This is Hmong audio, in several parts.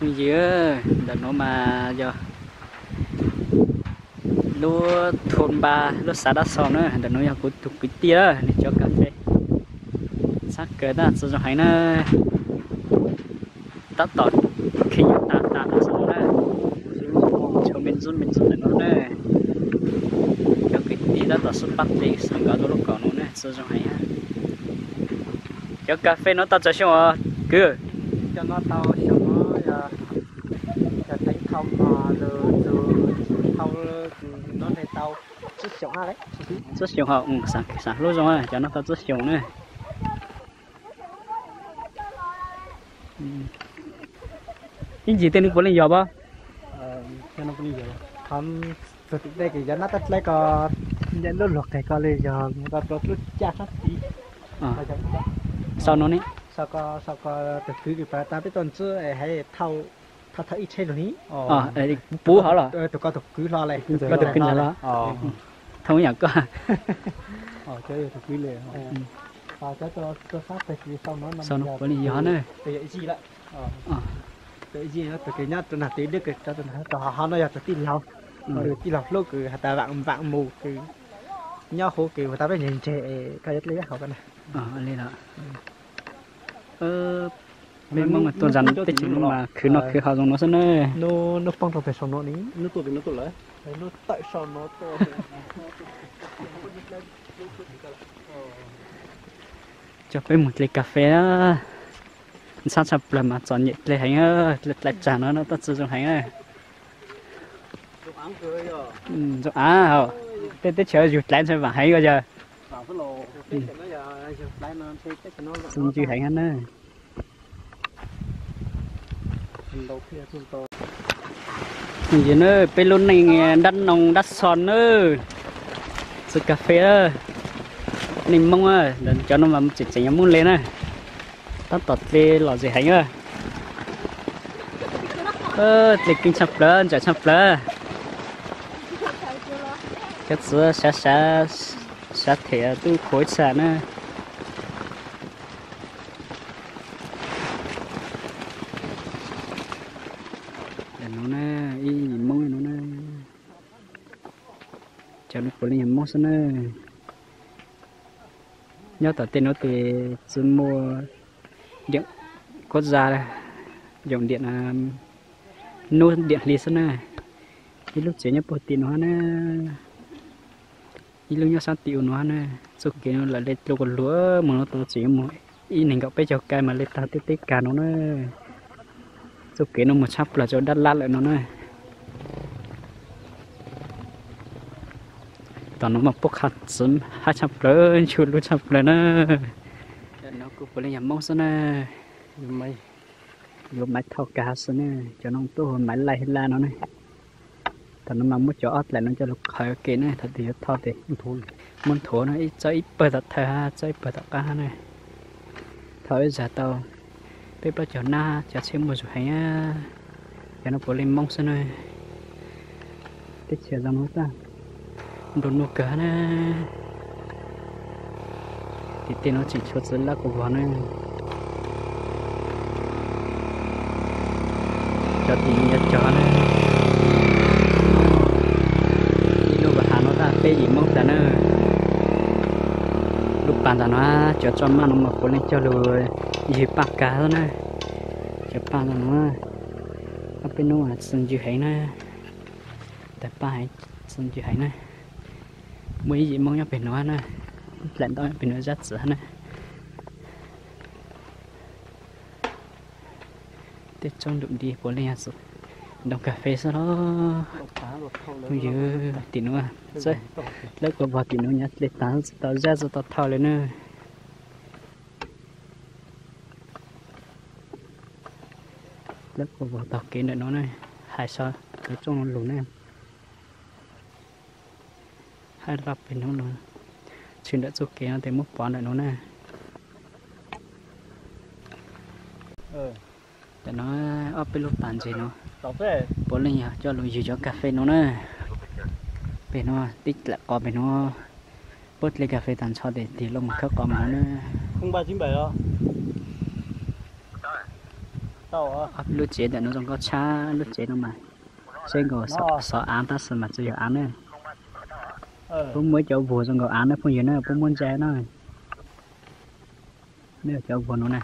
Phooj ywg, ntawm nuav mas yog lub thôn ba lub xã Đắk Xon na, ntawm nuav yog kuv tug kwv tij na, nws cov kas fes txhab kawg tab txawj zoo heev na. Tab tom kheev yuav tas tas lawm xwb na. Tshuav me ntsis me ntsis ntawm nuav na. Cov kwv tij tab tom sib pab tev xwb nkawd rau lub kaum nuav na, txawj zoo heev. Cov kas fes nuav tau tsawg xyoo os kwv? Cov no tau xyoo no yog, yog teev thau mos lug txug thau no ne tau tsib xyoos hab. Tsib xyoos hos, xav hlub zoo, cov no tau tsib xyoos na. Ib ntsis tej nws puav leej yog pab. Tug tim dej kws yog nab tab dlaib ko, nce lub luag qeg ko li yog ko rau lub caj sab tid. Sau no ne, sau ko, sau ko tug kwv kws pas tas peb tuaj ntsib hais thau, thau thau ib tsheb lug ni. Puv hov los? Tug ko tug kwv hlo le. Ko tug kwv hlo los? Thau yam ko. Tug kwv le. Sau no puav leej yog na. Ib zig, tug kws nyob rau nag tid deb kws rau nag, ho no yog tug tij laug, tij laug hlub kws has tas Vam Mus kws nyob huv kws has tas peb ntseg ntseg koj yuav dlej yab haus ko na. Li los, peb Moob tuaj zas teb chaws nuav mas khwv noj khwv haus zoo nuav xwb na. Nub poob rau peg sau no ni. Coj peb moog dlej kas fes na. Ntxhab tshaj plawg mas txom nyem dlej heev, dlej dlaim tsag no no tab txawj zoo heev. Zoo av hos, tej teb chaws yug dlaim ntshe vaam heev ko yawg. Txwv ncw heev hab na. Yog na, peb lub neej Dab Noo Dab Xo na, txwv kas fes, neej Moob, cov no mas tseem tseem yog Moob le na. Tab tom dlej lom zem heev. Dlej keej tshaj plawg, ntsawm tshaj plawg. Cov txwv sav sav, sav them tub khuav ib txha na. Nuav na, ib yim Moob nuav na. Cov nuav puav leej yog Moob xwb na. Nyob tom tej nuav tes tsi muaj diam kuab zag, yoom diam nub diam hli xwb na. Ib lub tsev nyob puag tim nuav na, ib lub nyob sab tim u nuav na. Txuj kev nuav lawv le dlua kuas luag moog nuav tau tseem yuav moog ib neeg nkaum peb caug kais mas le taag tej teb kag nuav na. Txuj kev nuav moog tshab plawg rua Dab Lab lawm nuav na. Tom nuav mas puab qha txwv hab tshaj plawg, ntsug lug tshaj plawg na. Nuav kuj puav leej yog Moob xwb na. Yuav maiv thauj kag xwb na, cov nuav tuaj hu maiv laij la no ne. Thaum nuav mas muab cov ob dlaim nuav coj lug qhawv ke na, thaum twg yuav thauj tes muab nthuav na, ib txawb ib pawg tom thawj hab txawb ib pawg tom qab hab na. Thauj ib zag tau peb plaub caug nab, cov tsheb muaj zug heev. Cov nuav puav leej Moob xwb na. Teb chaws zoo nuav tag, nplua nuj kawg na. Tim tej nuav tseem tshuav txwv lab kua vog na. Cov tim nuav cov cog na. Ib lub vas has nuav tag peb yim Moob tas na. Lub pas ntawm nuav cov tso maj nuav mas puav leej coj lug ywg paj kag xwb na. Cov paj ntawm nuav, ob peb nub txwv ncw heev na. Tawg paj heev, txwv ncw heev na. Muaj ib yim Moob nyob peg nuav na, dlaim ntau nyob peg nuav zab txwv na. Tej tsob ntum di puav leej yog ntoo kas fes xwb los. Phooj ywg, tim nuav, dlawb kua vog tim nuav nyob dle taag tsi tau zab tsi tau thauj le na. Dlawb kua vog taug kev ntawm nuav na, hais so cov tsob lug na. Hab loj peg nuav lug, tshwm ntawm txuj kev no tes muab pov ntawm nuav na. Ntawm nuav ob peb lub pas ntses nuav puav leej yog coj lug ywg cov kas fes nuav na. Peg nuav tib dlaim qos peg nuav, puab dle kas fes taag nrho tes tig lug moog khawb qos moog na. Lub tsev ntawm no zoo nkauj tshaj, lub tsev no mas seb nkaus xov av tab sis mas tsis yog av na. Puab muab ib cov vuag zoo nkaus av na phooj ywg na, puab muab ntsa na. Cov vuag no na,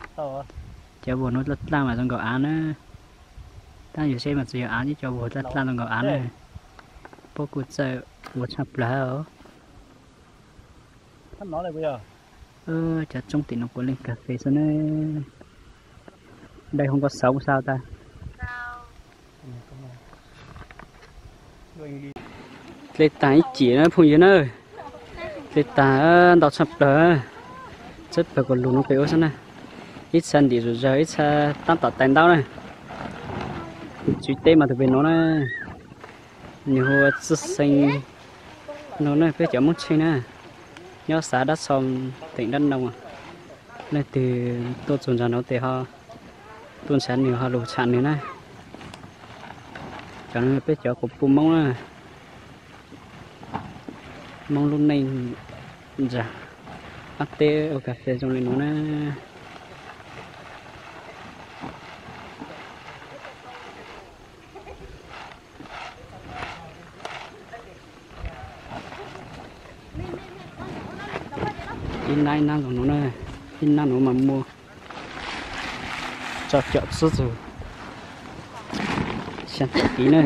cov vuag no dlaj dlaj mas zoo nkaus av na. Tab yog seb mas tsis yog av, ib cov vuag dlaj dlaj zoo nkaus av na. Puab kuj txawj ua tshaj plaws os. Cov tsoob tim no puav leej kas fes xwb na. Dai hauv nkaus xauv xav tas. Dle taag ib cim na phooj ywg na. Dle taag ntau tshaj plawg. Tshaj plawg kuas lug nuav pem ua xwb na. Ib txha ntim zom zaws, ib txha taab tom tais ntaub na. Tswv teb mas tug pem nuav na. Nwg hu ua Txwj Xeeb no na, peb cov Moob Tsheej na, nyob xav Dab Txhoo, teem Dab Noo. Leej twg tuaj txug ntshav nuav tes ho tuaj ntshav nwg ho lug tsham nwg na. Cov no peb cov quas puj Moob na. Moob lub neej ntsa qab teb ua kas fes zoo le nuav na. Ib nab ib nab zoo nuav na, ib nab nuav mas muaj tso caum txwb txug xyaa caum tiv na.